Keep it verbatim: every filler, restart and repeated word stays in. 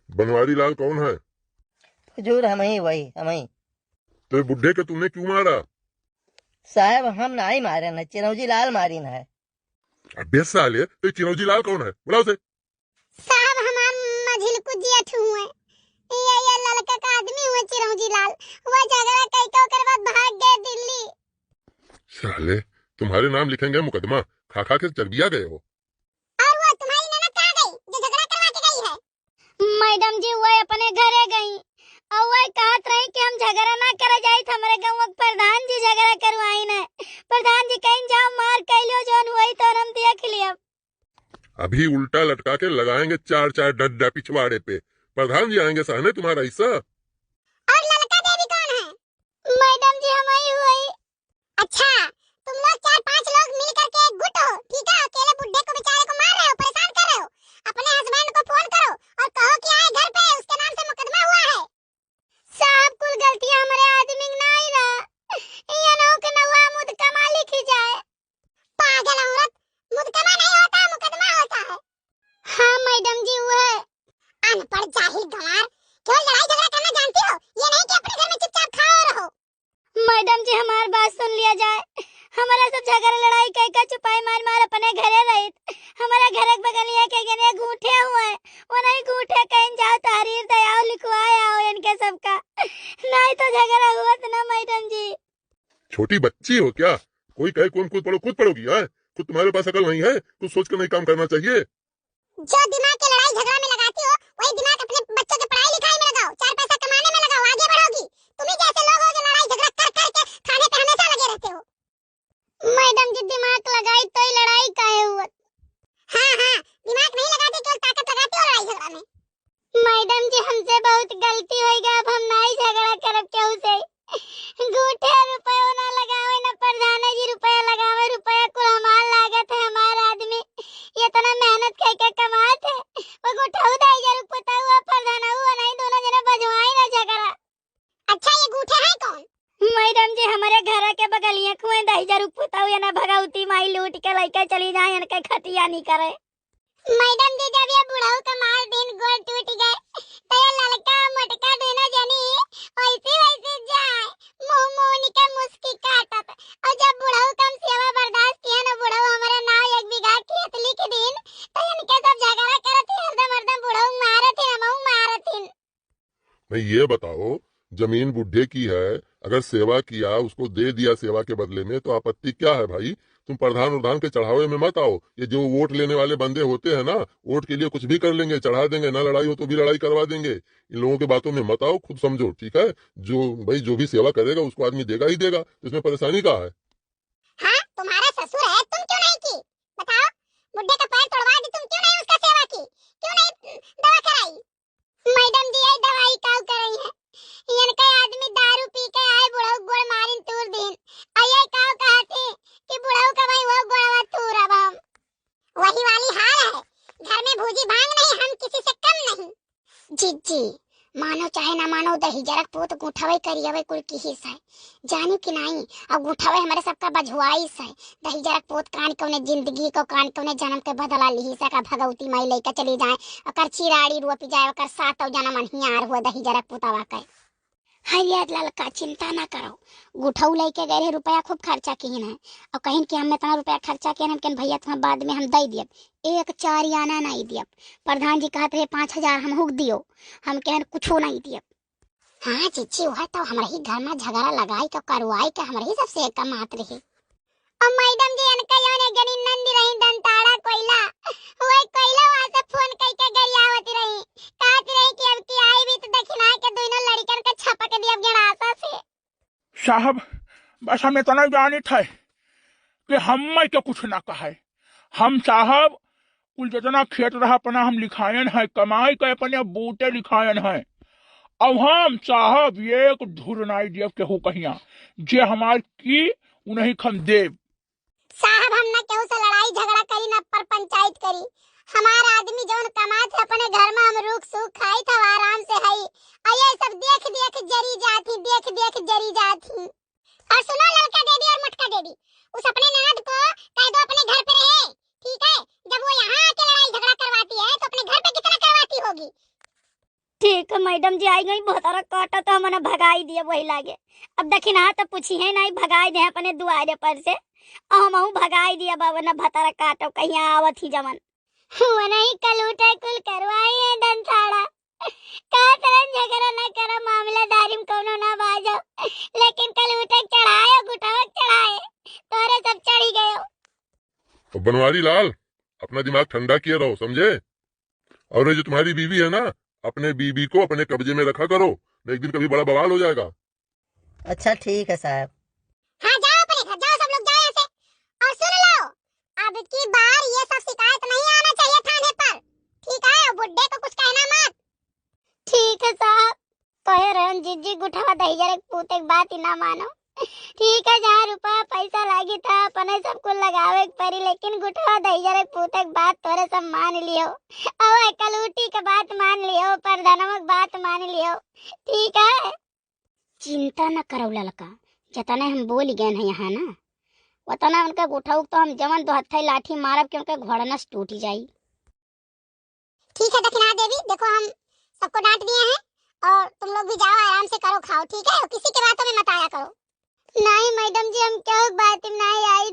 बनवारी लाल कौन है? हुजूर, हम ही, वही, हम ही। तो बुढ़े के तुमने क्यों मारा? साहब, हम नाहीं मारे न, चिरौजी लाल मारी न है। अबे साले, तो चिरौजी लाल कौन है? बुलाओ उसे। साहब, हमार मझिलकू जेठ हुए। ये, ये ललका का आदमी हुए चिरौजी लाल। वो झगड़ा कई के ओकर बाद भाग गए दिल्ली। साले, तुम्हारे नाम लिखेंगे मुकदमा, खा खा के चर्बिया गए हो। और वो तुम्हारी ननद कहाँ गई जो झगड़ा करवा के गई है? मैडम जी, वो अपने घरे गई और वो कहत रही कि हम झगड़ा ना करे जाइत, हमरे गाँव के प्रधान जी झगड़ा करवाइन है। प्रधान जी कहीं जाओ, मार कई लियो, जौन हुई तो हम देख लियब। अभी उल्टा लटका के लगाएंगे चार चार डंडा पिछवाड़े पे। प्रधान जी आएंगे सहने तुम्हारा हिस्सा। और ललका देवी कौन है? मैडम जी, हम ही हुई। अच्छा, तुम लोग चार पांच लोग मिल करके गुट हो, ठीक है? अकेले बुढ़े को बेचारे को मार रहे हो, परेशान कर रहे हो। अपने हस्बैंड को फोन करो और कहो कि आए घर पे, उसके नाम से मुकदमा हुआ है। साहब, कुल गलतियाँ हमरे आदमी के नाहीं रहा। ये ना हो कि नौवा मुकदमा लिखी जाए। पागल औरत, मुकदमा नहीं होता, मुकदमा होता है। हाँ मैडम जी, वो है। अनपढ़ जाहिल गंवार, केवल लड़ाई झगड़ा करना जानती हो, ये नहीं कि अपने घर में चुपचाप खाओ और रहो। मैडम जी, हमार बात सुन लिया जाए। हमारा सब झगड़ा लड़ाई कई का चुपाई मार मार अपने घरे रहित। हमारा घर के बगलिया के गने गूठे हुए, वो नहीं गूठे कहीं जाओ, तहरीर दयाओ, लिखवाए आओ इनके सबका, नहीं तो झगड़ा हुआ ना मैडम जी। छोटी बच्ची हो क्या? कोई कहे कौन खुद पढ़ो, खुद पढ़ोगी, हाँ? खुद तुम्हारे पास अकल नहीं है, कुछ सोच कर नहीं काम करना चाहिए। जो दिमाग के लड़ाई झगड़ा में लगाती हो, वही दिमाग अपने बच्चों के पढ़ाई लिखाई में लगाओ, चार पैसा कमाने में लगाओ, आगे बढ़ोगी। तुम्ही जैसे लोग हो जो लड़ाई झगड़ा कर कर के थाने पे हमेशा लगे रहते हो। मैडम जी, दिमाग लगाई तो ही लड़ाई काहे हुआ? हाँ, हाँ, दिमाग नहीं लगाती, केवल ताकत लगाती हो लड़ाई झगड़ा में। मैडम जी, हमसे बहुत गलती होइगा, अब हम नाहीं झगड़ा करब केहू से। गूठे रुपयो ना लगावे, ना प्रधान जी रुपया लगावे, रुपया कुल हमार लागत है, हमार आदमी इतना मेहनत करके कमात है। वो गुठऊ दहिजरू पुतऊ और प्रधानऊ नहीं, दोनों जने बजवाई ना झगड़ा। अच्छा, ये गूठे हैं कौन? मैडम जी, हमरे घर के बगलिया कुएं दहिजरू पुतऊ, ये ना भगवती माई लूट के लइके चली जाए, इनके खतिया नहीं करे। मैडम जी, जब ये बुढ़ऊ का मार दिन गोड़ टूट गए, तो ये ललका मोटका दोनों जनी वैसे वैसे जाए, मुंह मुंह के मुस्की काटत। और जब बुढ़ऊ कम सेवा बर्दाश्त किया ना, बुढ़ऊ हमारे नाव एक बीघा खेत लिख दिन, तो इनके सब झगड़ा करत ही, हरदम हरदम बुढ़ऊ मारत ही, हमहू मारत ही। भाई, ये बताओ, जमीन बुढ़े की है, अगर सेवा किया, उसको दे दिया सेवा के बदले में, तो आपत्ति क्या है भाई? तुम प्रधान उरधान के चढ़ावे में मत आओ। ये जो वोट लेने वाले बंदे होते हैं ना, वोट के लिए कुछ भी कर लेंगे, चढ़ा देंगे, ना लड़ाई हो तो भी लड़ाई करवा देंगे। इन लोगों के बातों में मत आओ, खुद समझो, ठीक है? जो भाई, जो भी सेवा करेगा, उसको आदमी देगा ही देगा, तो इसमें परेशानी क्या है? हाँ, तुम्हारा ससुर है, तुम क्यों नहीं की? बताओ, बुढ़े का पैर तोड़वा दी, तुम क्यों नहीं उसका सेवा की, क्यों नहीं दवा कराई? मैडम जी, आई दवाई काऊ करई है? इनके आदमी दारू पी के आए, बुढ़ऊ गोड़ मारिन तूर दीन। आ ये काऊ कहती कि बुढ़ऊ का भाई वो गोड़वा तूर अब हम। वही वाली हाल है, घर में भूजी भांग नहीं, हम किसी से कम नहीं। जीजी, मानो चाहे ना मानो, दहिजरक पूत गुठवई करियवई कुल किहिस है, जानी कि नाई? अब गुठवई हमरे सबका बझवाइस है। दहिजरक पूत कान कउने जिंदगी को, कान कउने जन्म के बदला लिहिस है, का भगवती माई लइके चली जाए, ओकर चिराड़ी रोपी जाए, ओकर सातौ जन्म अनहियार हुआ दहिजरक पूतवा के। हरियर ललका चिंता ना करो, गुठऊ लइके गए रहे, रुपया खूब खर्चा किहिन है, और कहिन कि हम इतना रुपया खर्चा किहिन, हम कहिन भैया तुम्हें बाद में हम दई दियब, एक चार आना नहीं दियब। प्रधान जी कहत रहे पाँच हजार हम हुक दियो, हम कहन कुछो नहीं दियब। हाँ जीजी, वह तो हमरे ही घर में झगड़ा लगाई के करवाई के हमरे ही सबसे कमात रही। और मैडम जी, इनका यौन एक जनी नंद रही दंताड़ा कोयला, वही कोयला वहाँ से फोन करके गरियावत रही, कहत रही कि अब की आई भी तो दक्षिणा के दोनों लड़कन के छपक दियब गंडासा से। साहब, बस हम इतना जानित है कि हम के कुछ ना कहे। हम साहब कुल जितना खेत रहा अपना हम लिखायन है, कमाई के अपने बूते लिखायन है। अब हम साहब एक धुर नाई दियब केहू कहिया, जे हमार की उन्हीं हम देब। साहब, हम ना केहू से लड़ाई झगड़ा करी, ना पर पंचायत करी। हमार आदमी जौन कमात है अपने घर में, हम रूख सूख खाई था आराम से हई। आ ये सब देख देख जरी जात ही, देख देख जरी जात ही। और सुनो ललका देवी और मोटका देवी, उस अपने ननद को कह दो अपने घर पे रहे, ठीक है? जब वो यहाँ आके लड़ाई झगड़ा करवाती है तो अपने घर पे कितना करवाती होगी। ठीक है मैडम जी, आई गई, भतारा काटा तो हम ना भगाई दिया वही लागे। अब दखिनहा तो पूछी है नहीं, भगाई दे अपने दुआरे पर से, और हम भगाई दिया बाबा ना भतारा काटो कहीं आवत ही जवन। वो नहीं कल उठे कुल करवाई है डंसाड़ा। का तरह झगड़ा ना करा, मामला दारी में कौनो ना बाजो, लेकिन कल उठे चढ़ाए, गुठवा चढ़ाए, तोरे सब चढ़ी गयो। तो बनवारी लाल, अपना दिमाग ठंडा किए रहो, समझे? और ये जो तुम्हारी बीवी है ना, अपने बीवी को अपने कब्जे में रखा करो, नहीं एक दिन कभी बड़ा बवाल हो जाएगा। अच्छा ठीक है साहब। हाँ, जाओ अपने घर, जाओ, सब लोग जाओ यहाँ से। और सुन लो, अब की बार ये सब शिकायत नहीं आना चाहिए थाने पर, ठीक है? और बुड्ढे को कुछ कहना मत। ठीक है साहब। कहे रहन जीजी, गुठवा दहिजर एक पूत एक बात ही ना मानो। ठीक है, जहाँ रुपया पैसा लागी था अपने सब कुल लगावे के परी, लेकिन गुठवा दहिजर एक पूत एक बात तोरे सब मान लियो। और कलूटी के बात मान लियो, प्रधानवा के बात मान लियो, ठीक है? चिंता न करौ ललका, जतने हम बोल गए हैं यहाँ ना, वतना उनका गुठौक तो हम जवन दो हत्थई लाठी मारब कि उनके घोड़नस टूट जाई। ठीक है दखिनहा देवी, देखो हम सबको डांट दिए हैं और तुम लोग भी जाओ, आराम से करो, खाओ, ठीक है? किसी के बातों में मत आया करो। नहीं मैडम जी, हम केहू बात में नहीं आई,